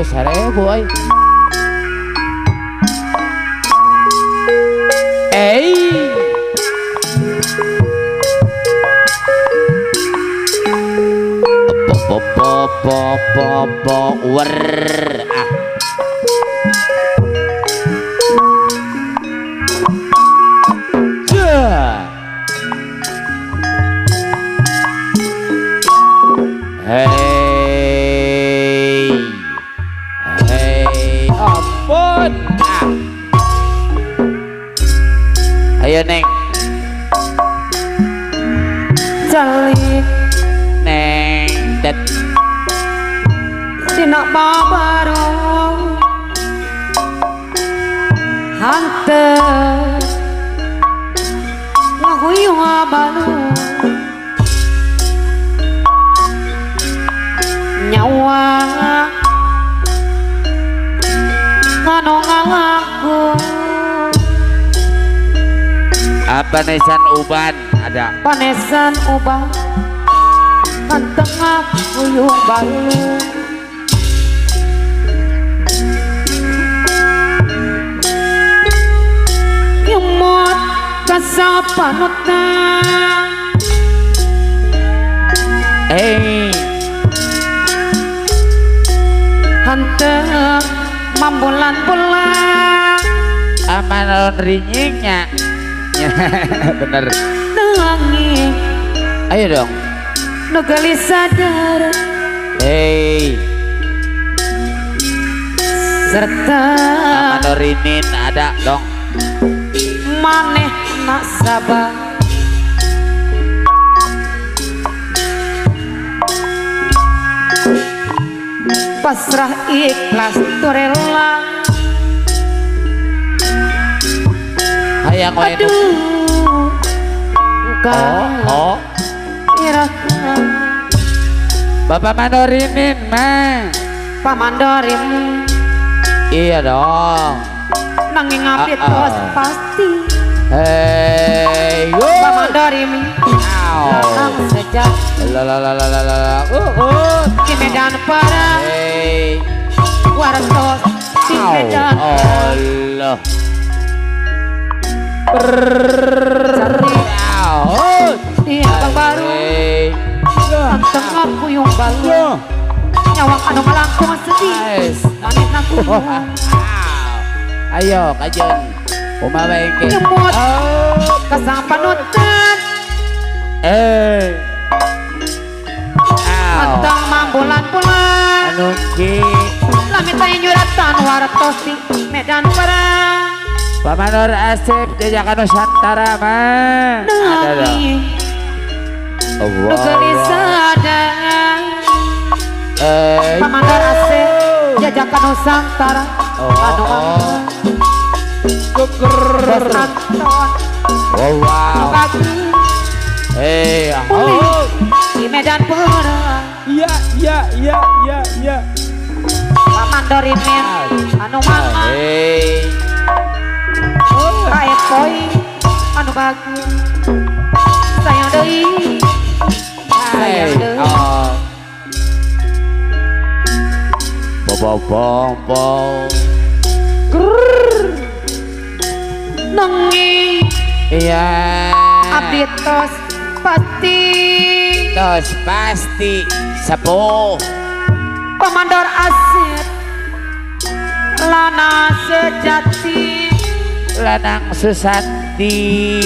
1000 ay. Wer ah. Hey, ampun ah. Ayo Neng. Jalik Neng dat dina babaro hante ngahuyung abalu nyawa nganong-ngalaku apa nesan uban ada panesan ubah kan tengah huyung balu nyemot kasapanutna hante mambulan-bulan amanon rinyingnya bener nanging ayo dong nugali sadar serta amanorinin ada dong maneh nak sabar pasrah ikhlas turela hayang wae aduh oh irakan Bapak Mandorinin mah pamandorin iya dong nanging ngapit tos pasti pamandorin datang sejak di medan perang warantos di medan Allah di abang baru tentang aku yung balu nyawang anu malangkung sedih manis naku ayo kajen umawa engke nyemut kasang panutan tentang mambulan-bulan anu ki lamit tayo nyuratan waratos di medan perang Pamanor Asep Jajakan Nusantara mah ada dong nugali sadar Pamanor Asep Jajakan Nusantara anu bos Anton wow bagus di medan perang iya Pamandorin anu mama kayak koi anu bagus sayang deui sayang deui bom nengi iya abdi tos pasti sepuh Komandor Asep lana sejati lanang Susanti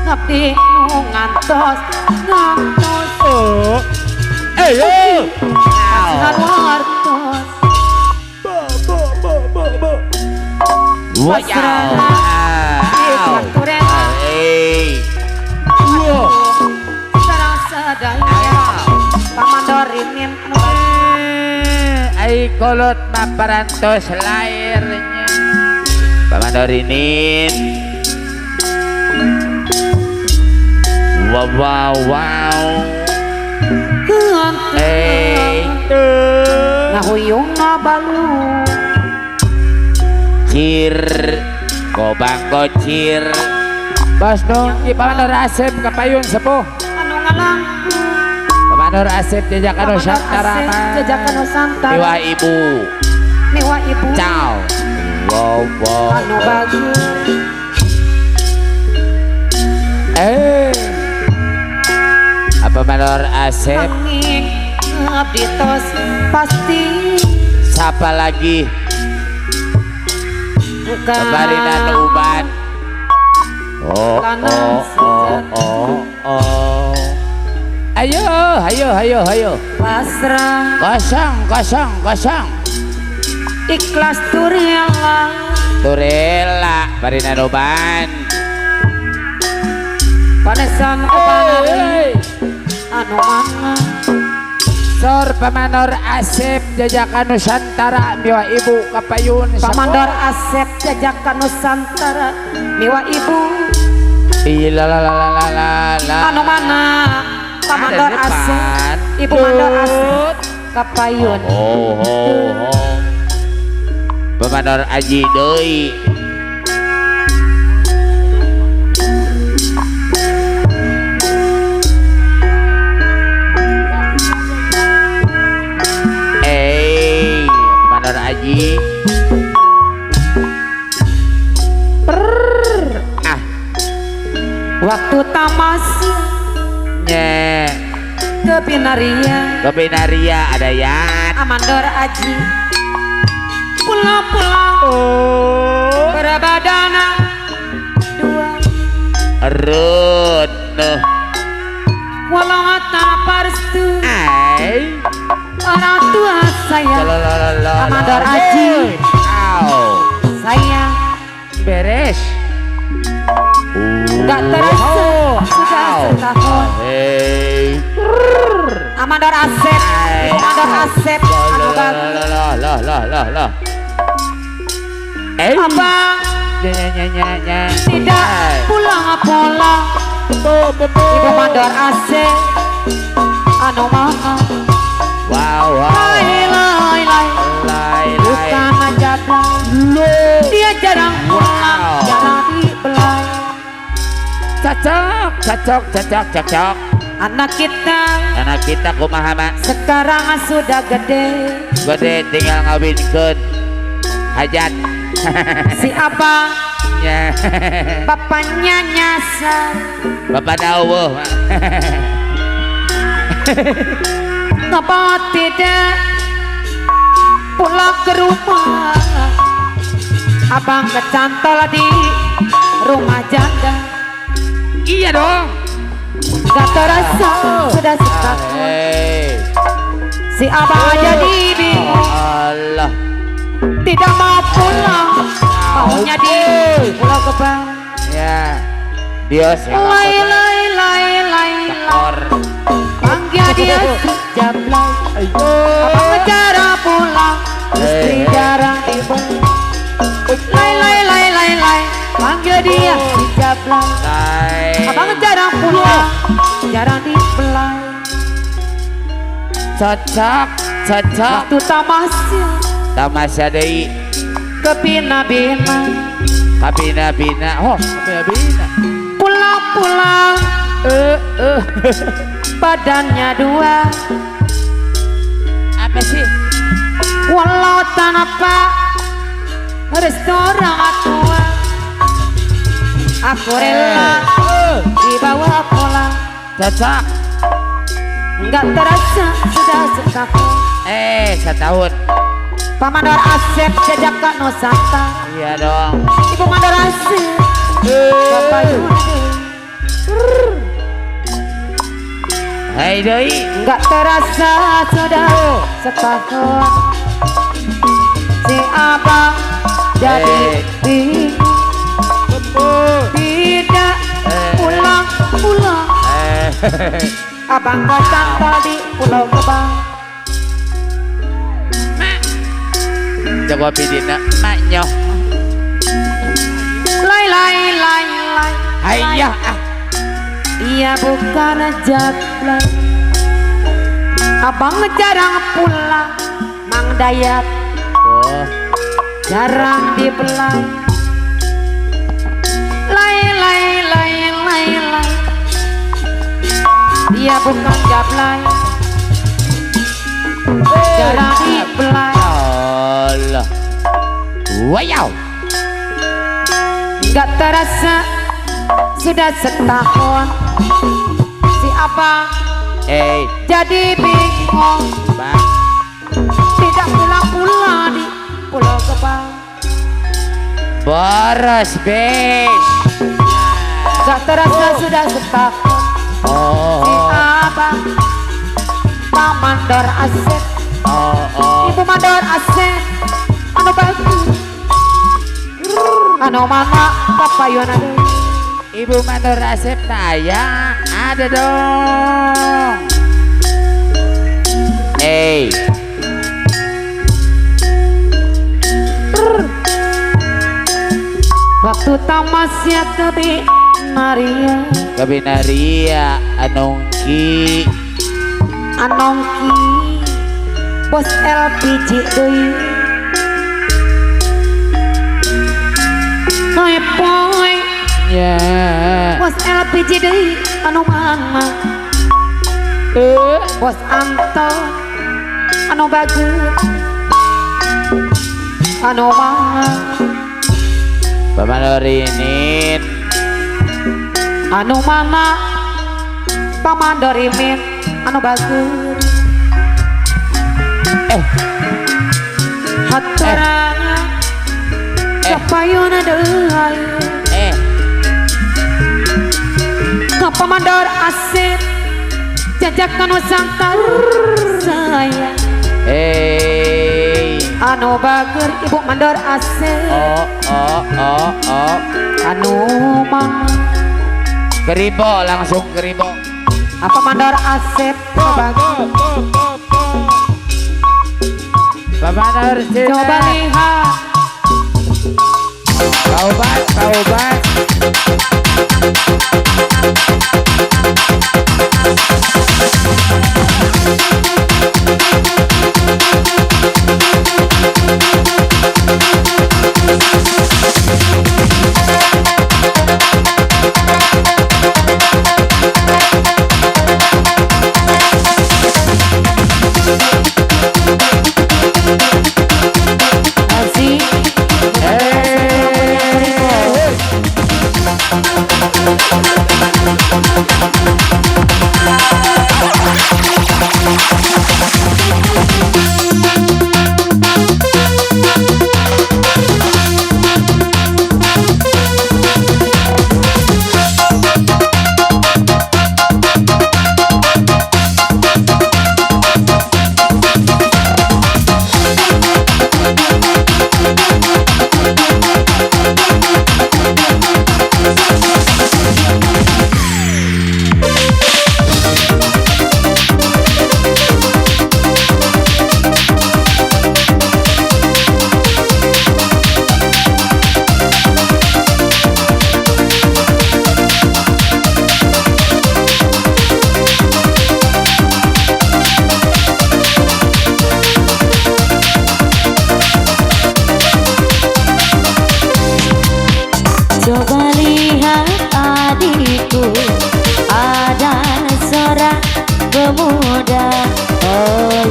ngabdi nu ngantos kasihan wartos wajah ikhlas kurela sarang sadaya pamandorin ai kolot maparantos lairnya pamandorinin wow ngahuyung ngabalu cir gobang gocir bos dong di Pamandor Asep kapayun sepuh anu ngalangkung Pamanor Asep jajakan Nusantara mah. jajakan Nusantara Miwa ibu. miwa ibu Ciao. Wow wow. anu bagus Apa Manor Asep? Mangik abdi tos pasti Siapa lagi? bukan Kebarinan uban. Oh, oh. Ayo, ayo, ayo, ayo. pasrah Kosong, kosong, kosong. ikhlas turela Turela, barinan uban. panesan opanari anu mana Sor Pamanor Asep jajakan Nusantara miwa ibu kapayun Pamandor Asep jajakan Nusantara miwa ibu la. anu mana Pamandor Ada di Asep depan. ibu Mandor Asep kapayun Oh. Pamanor Aji deui. Pamanor Aji. waktu tamasya Nye. ke Binaria Ke Binaria ada ya. Amandor Aji pulang-pulang berbadana dua Rut. walau tanpa restu Ai. orang tua saya Amandor Aji Au. saya Beres. gak terasa sudah setahun Hey. Amandor Asep Amandor Asep anu bagus Lah. abang Nya. tidak pulang ibu Mandor Asep anu maha Wow. lai bukan aja dia jarang pulang jarang dibelai Cocok. anak kita Kumaha mah? sekarang sudah gede Gede tinggal ngawinkeun hajat. si abang Nya. bapaknya nyasar Bapak dawuh. ngapa tidak pulang ke rumah abang kecantol di rumah janda Iya dong. gak terasa sudah setahun Hey. si abang jadi bingung Allah. tidak mau pulang maunya di pulau Gebang Ya. Dios yang lai tekor. panggil dia sejam lai abang ngecara pulang istri jarang dibeli lai panggil dia sejam lai abang jarang pulang jarang dibelai Cocok. waktu Tamasya deui. ke Bina-Bina Kabina. Oh, kabina. pulang badannya dua Apa sih? walau tanpa restoran tua aku rela dibawa pulang Cocok. nggak terasa sudah setahun Setahun. Pamandor Asep jajakan Nusantara Iya dong. ibu Mandor Asep kapayun Hai deui. nggak terasa sudah setahun si abang jadi bingung tidak pulang abang kecantol di Pulau Gebang Jago pidina mak nyoh. lai Hayah iya bukan jablay abang jarang pulang Mang Dayat Oh. jarang dibelai lai dia bukan jablay jalani belai. Allah. Wow. Gak terasa sudah setahun si abang jadi bingung, Bang. tidak pulang-pulang di Pulau Gebang. Boros, Besh. Gak terasa sudah setahun si abang mandor aset. Ibu mandor aset anu bagus anu mana kapayun ada. Ibu mandor asep saya ada dong. Waktu tamasya kebi Maria Kabinaria Anongki Anongki bos LPG deui. Poe poe ya. bos LPG deui anu mama bos Anton anu bagus anu mama Pamanorinin anu mama pamandorimin anu bagus haturana kapayuna deui ka pamandor asep jajakan Nusantara saya anu bager ibu mandor asep anu mama Keribo langsung keribo. apa mandor asep bagus. Pamanor Coba lihat Taubat, taubat. Asik. Coba lihat adikku, ada seorang pemuda,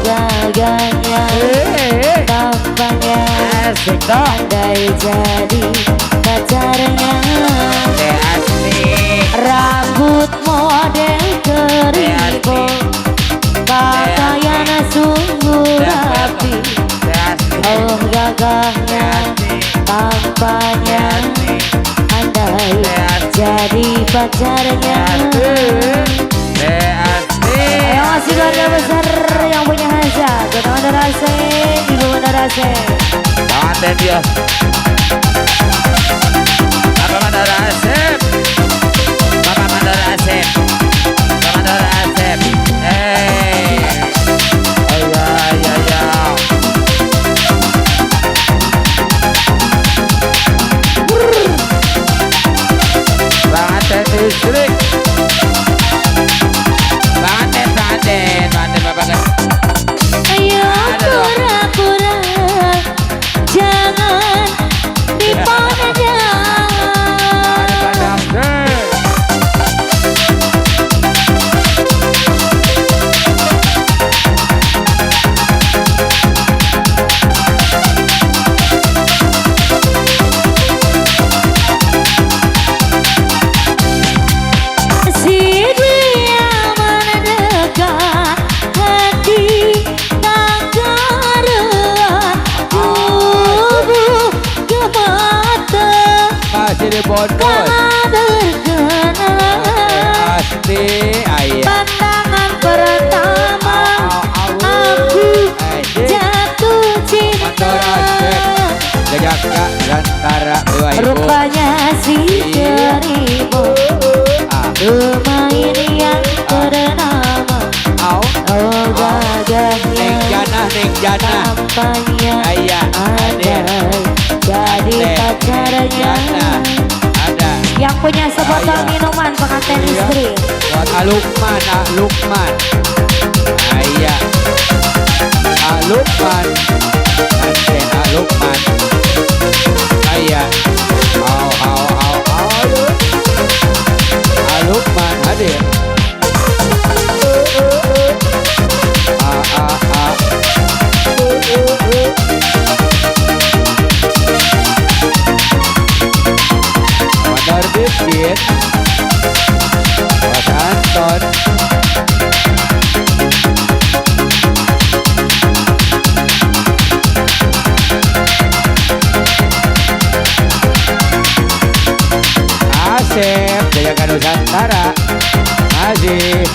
gagahnya, tampangnya, pandai jadi pacarnya. Rambut model keribo, pakaian sungguh rapi. Oh gagahnya, tampangnya, andai jadi pacarnya. Ayo masih keluarga besar yang punya hajat, Kota Mandor Asep, Ibu Mandor Asep. Tangan dia. Bapak Mandor Asep. Bapak Mandor Asep. Bapak Mandor Asep. Ya. Banten distrik. Banten Bapak kan. Ayo pura-pura, jangan bonus. berkenalan Pasti ayah. pandangan pertama aku jatuh cinta. Jaka antara dua ibu. Rupanya si seribu pemain yang bernama oh gagahnya Neng jana tampaknya ayah ada jadi pacarnya ada yang punya sebotol minuman pengantin istri. buat Lukman Lukman ayah Lukman nanti Lukman ayah Lukman hadir Mandor Bibit Mas Anton Asep Jaya Nusantara masih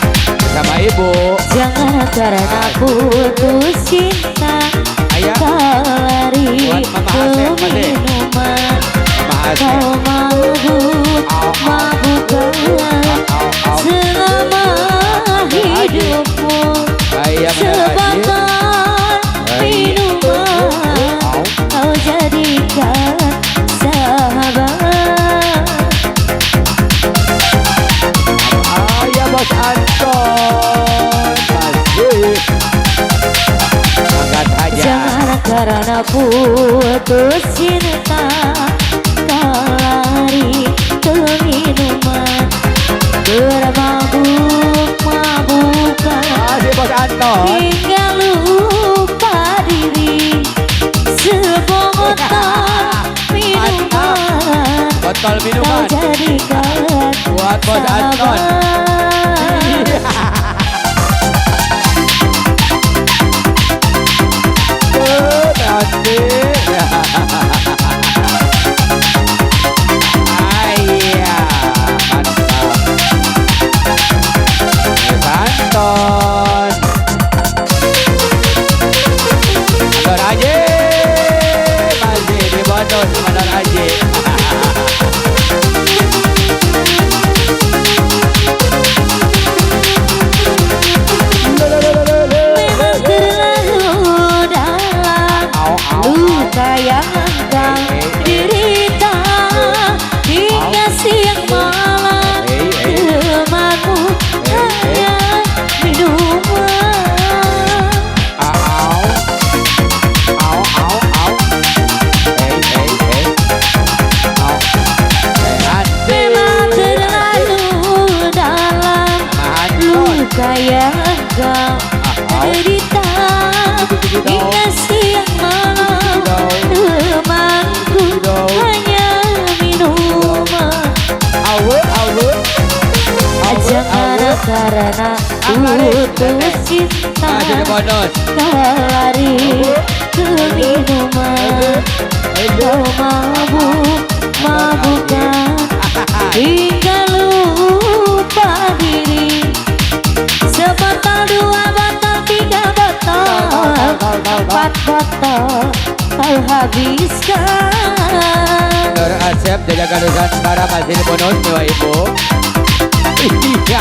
sama ibu. Jangan karena putus cinta Ayah. kau lari Buat Mama ke Asep, Mas. minuman. Mama Asep. Kau mabukkan selama hidupmu Ayah sebatang minuman kau jadikan sahabat. Ayah Bos Anton masih angkat aja. Jangan karena putus cinta kau lari ke minuman bermabuk-mabukan Masih Bos Anton. hingga lupa diri sebotol minuman Botol kau minuman jadikan buat Bos Anton. sahabat. Nanti ayah mantap Bos Anton Mandor aja masih di bonus Mandor aja. Memang terlalu dalam luka yang engkau derita hingga siang malam temanmu hanya minuman. Memang terlalu dalam luka yang engkau derita hingga siang malam temanku hanya minuman. Jangan karena putus cinta kau lari ke minuman. Kau mabuk-mabukan hingga lupa diri. Sebotol, dua botol, tiga botol, empat botol kau habiskan. Nur Asep Jaya Nusantara masih di bonus dua ibu. Iya.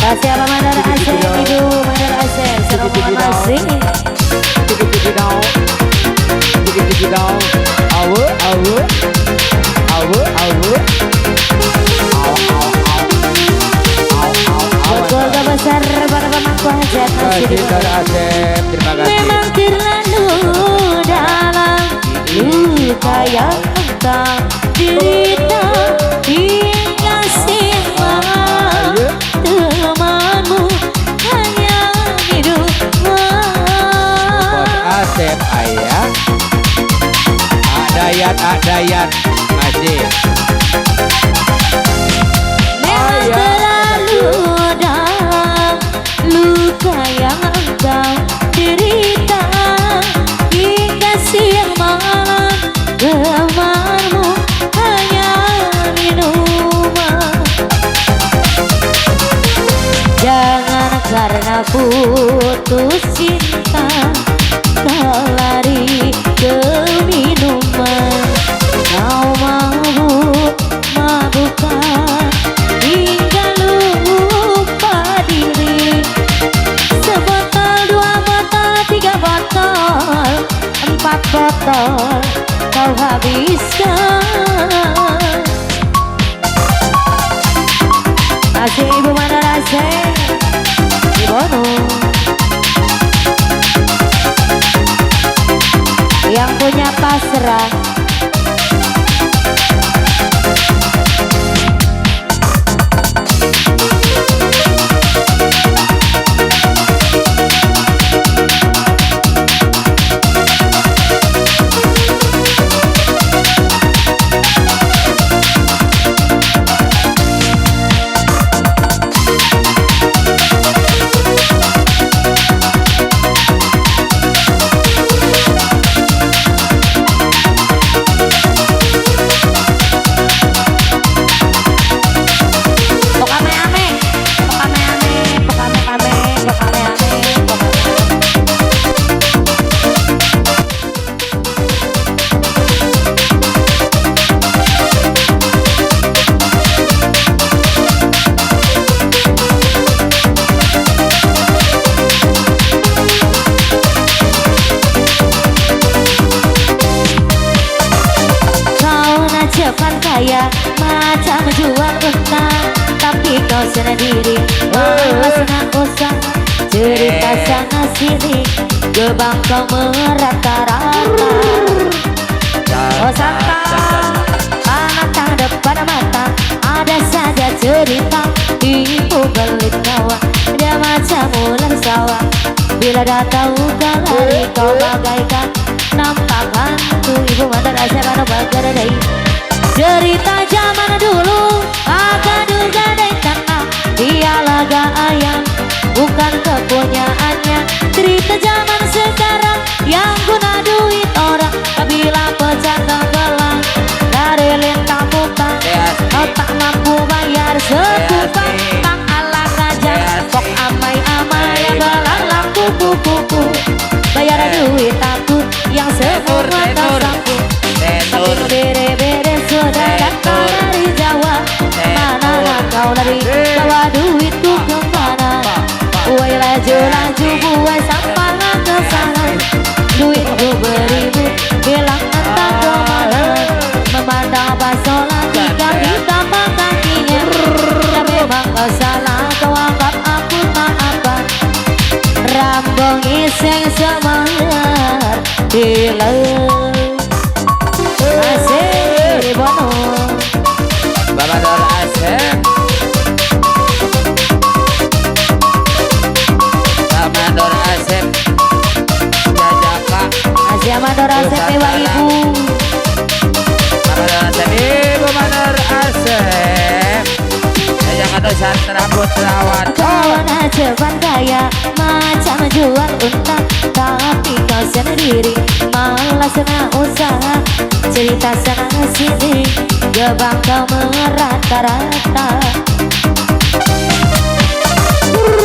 Kasih apa Mandor Asep, Ibu Mandor Asep, serombongan masing. Buat keluarga besar para pemangku hajat masih di Nur Asep, terima kasih. memang terlalu dalam luka yang engkau derita hingga siang malam temanmu hanya minuman. Asep ayah Adayat masih Memang terlalu dalam luka yang engkau malam gemarmu hanya minuman. Jangan karena putus cinta kau lari ke minuman. Kau mabuk-mabukan hingga lupa diri. Sebotol, 2 botol, 3 botol, 4 botol kau habiskan. Asik Ibu Mandor asik Ibono yang punya pasrah. Cepat kaya macam jual unta, tapi kau sendiri malas nak usah cerita sana sini, gebang kau merata-rata. Oh santa, mata depan mata ada saja cerita, tipu belit kawan dia macam ular sawah. Bila dah tahu kau lari kau bagaikan nampak hantu. Ibu Mandor asal mana bagaikan cerita zaman dulu, agak duga dari tanah. Dia laga ayam, bukan kepunyaannya. Cerita zaman sekarang yang guna duit orang. Bila pecah tenggelam dari lintang butang, kau tak mampu bayar sekupang. Tang ala kajang, kok amai-amai yang belalang kupu-kupu. Bayar duit takut yang semua kau sapu. Tapi bere-bere sudah datang dari Jawa. Mana kau lari bawa duitku kemana? Buai laju-laju buai sampah ke sana. Duitku beribu bilang entah kemana. Memandang bakso lagi kaki tapak kakinya. Ya memang kau salah kau anggap aku tak apa. Rambung iseng semangat hilang. Asik Bono Bapak Dor asik Bapak Dor asik Jajaka Asik Mandor asik Ibu Ibu Bapak Dor asik Ibu Mandor asik Jajaka dosan rambut rawat. Kau nak cepat kaya macam jual unta, tapi kau sendiri malas nak usaha cerita sana sini, gebang kau merata-rata.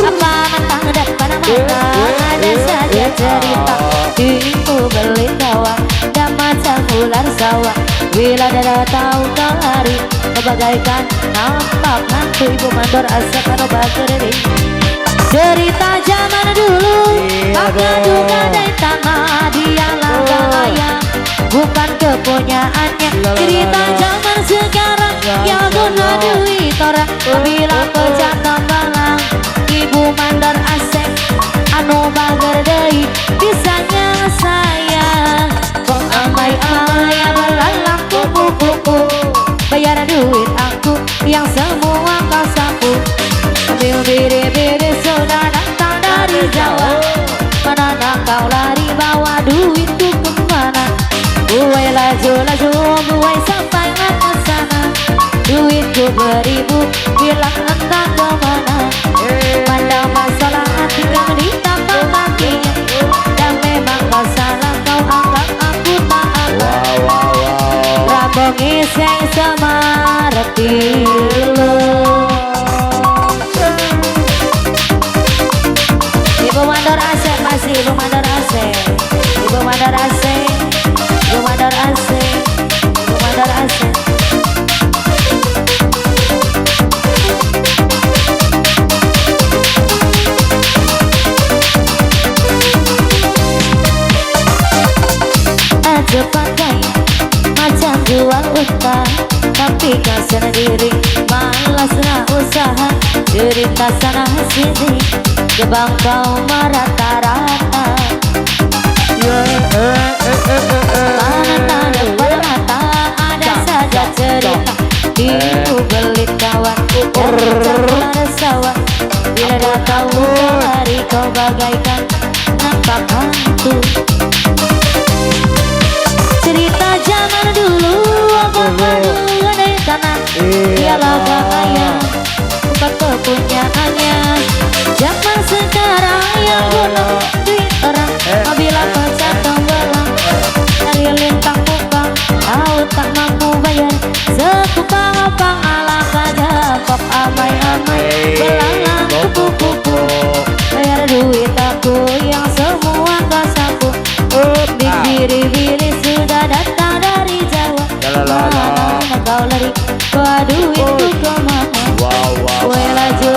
Apa matang depan mata ada saja cerita, tipu beli kawan dan macam ular sawah. Bila dah tahu kau lari kau bagaikan nampak hantu. Ibu Mandor asal kau bageri cerita zaman dulu, agak duga dari tanah. Dia laga ayam, bukan kepunyaannya. Cerita zaman sekarang yang guna duit orang. Bila pecah tenggelam Ibu Mandor asek anu bager deui bisanya saya. Kok amai-amai belalang kupu-kupu. Bayar duit aku yang semua kau sapu. Ambil biri-biri sudah datang dari Jawa. Mana kau lari bawa duitku kemana? Buai laju-laju buai sampai ke sana. Duitku beribu bilang entah kemana. Pandang masalah hati kami di tapak kakinya. Dan memang masalah kau anggap aku tak nangis yang samarati lo. Ibu Mandor Asep masih, Ibu Mandor Asep, Ibu Mandor Asep, Ibu Mandor Asep, Ibu Mandor Asep. Aja pakai macam jual unta, tapi kau sendiri malas nak usaha. Cerita sana sini gebang kau merata-rata. Mana depan mata ada saja cerita. Ibu belit kawan dan campur sawah. Bila datang hari kau bagaikan nampak hantu. Cerita zaman dulu apa dulu dari tanah. Dialah kaya bukan kepunyaannya. Zaman sekarang yang guna duit orang. Apabila pencet tombolang dari lintang kupang, tahu tak mampu bayar sekupang opang ala saja kok amai-amai belalang kupu-kupu. Bayar duit aku yang semua kau sapu. Bibir-bibir sudah datang dari Jawa. Mana kau lari, kau duitku kemana? Kue laju